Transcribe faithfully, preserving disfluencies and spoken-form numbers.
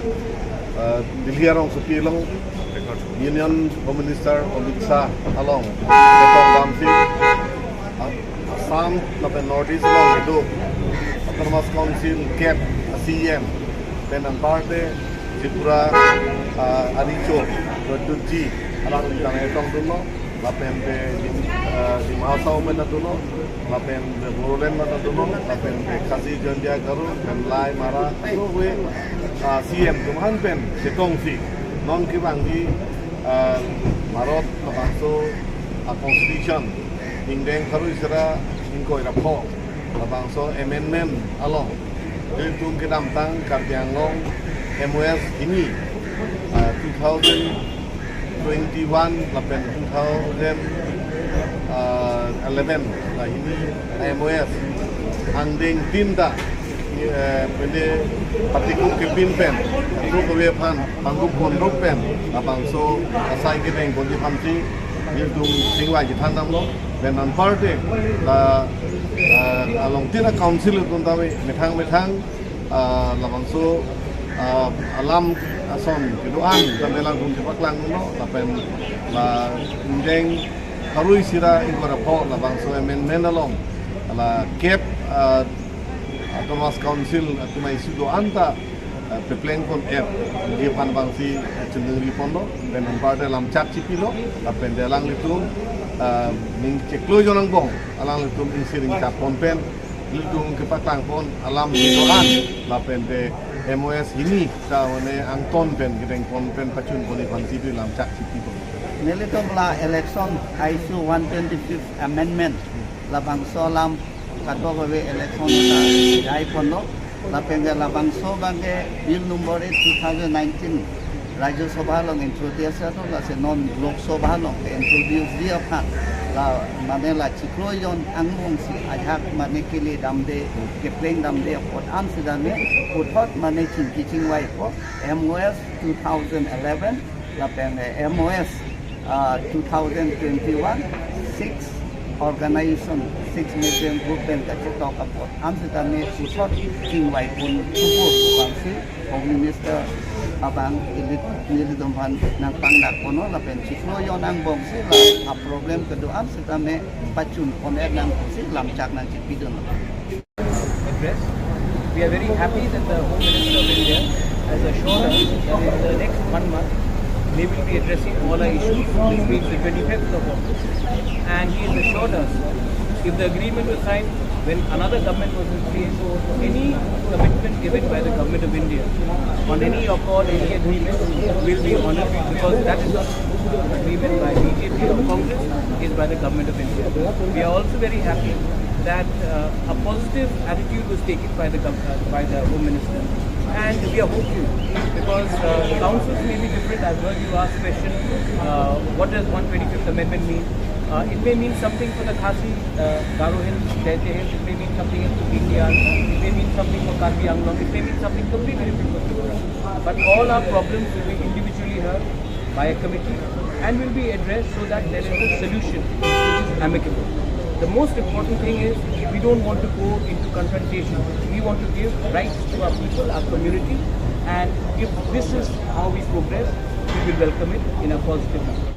Uh, Delhi arongsopi along Union Home Minister Amit Shah along ketong damsi, uh, Assam lapen North East along kedo Autonomous Council kep C E M pen anparte Tripura, uh, ariso Pradyut ji alangli ta nangketong dunlo, lapen te Dim-, uh, Dima Hasao amen ta dunlo, lapen te Bodoland amen ta dunlo, lapen te Khasi, Jaintia, Garo, pen Lai, Mara, so we, uh, C E M atum aphan pen chetongsi non kevangji, uh, Bharat labangso a-constitution ingdeng pharo isi ra ingkoi ra pho labangso amendment along ilitum kedamtang Karbi Anglong M O S hini, ah, two thousand twenty-one lapen two thousand eleven, ah, hini M O S angdeng tin ta, eh, pene patikuk kepin pen, tu kove aphan panggup ponruk pen labangso asai kedeng ponji aphansi ilitum chingvai chethan damlo. Pen anparte la, ah, along tin a-council atum ta ave methang methang, ah, labangso, ah, alam ason kedo-an ta alangtum chepaklang dunlo, lapen la ingdeng pharo isi ra ingkoi ra pho labangso amendment along la kep, ah, Autonomous Council atum a-issue do-an ta, eh, pepleng pon-et ji aphan abangsi, eh, choningri ponlo, pen anparte lamchak chipilo, lapen te alanglitum, eh, ning chiklo jon angbong alanglitum ingsi ringchak pon pen, ilitum kepaklang pon alam kedo-an, lapen te M O S hini ta mane angton pen kedeng pon pen pachun ponji aphansi lamchak chipi pon. Nelitum la election issue one twenty-fifth amendment labangso alam kadokave election ta jai ponlo, lapen ke labangso abangke bill number eight two thousand nineteen Rajya Sabha along introduce atum, lasi non Lok Sabha along ke introduce ji aphan la mane la chiklo jon angbongsi ajahak mane kele damde, kepleng damde apot an sitame puthot mane chingki chingvai po M O S two thousand eleven lapen, eh, M O S, ah, two thousand twenty-one, six organization, six movement group pen kachetok apot an sitame puthot chingvai pon thupo pu abangsi Home Minister abang ili nelitum aphan nangpangdak ponlo, lapen chiklo jon angbongsi la a-problem kedo-an sitame pachun pon-et nang pusi lamchak nangchipi dunlo. Address. We are very happy that the Home Minister of India has assured us that in the next one month, they will be addressing all our issues, which means the twenty-fifth of August. And he has assured us, if the agreement was signed when another government was in place, any commitment given by the Government of India on any accord, any agreement will be honored, because that is not agreement by B J P or Congress, is by the Government of India. We are also very happy that, uh, a positive attitude was taken by the gov-, uh, by the Home Minister, and we are hopeful because, uh, councils may be different. I've heard you ask question, uh, what does one twenty-fifth Amendment mean? Uh, it may mean something for the Khasi, uh, Garo Hills, Jaintia Hills. It may mean something else for P T R. It may mean something for Karbi Anglong. It may mean something completely different for Tripura. But all our problems will be individually heard by a committee and will be addressed so that there is a solution which is amicable. The most important thing is we don't want to go into confrontation. We want to give rights to our people, our community, and if this is how we progress, we will welcome it in a positive manner.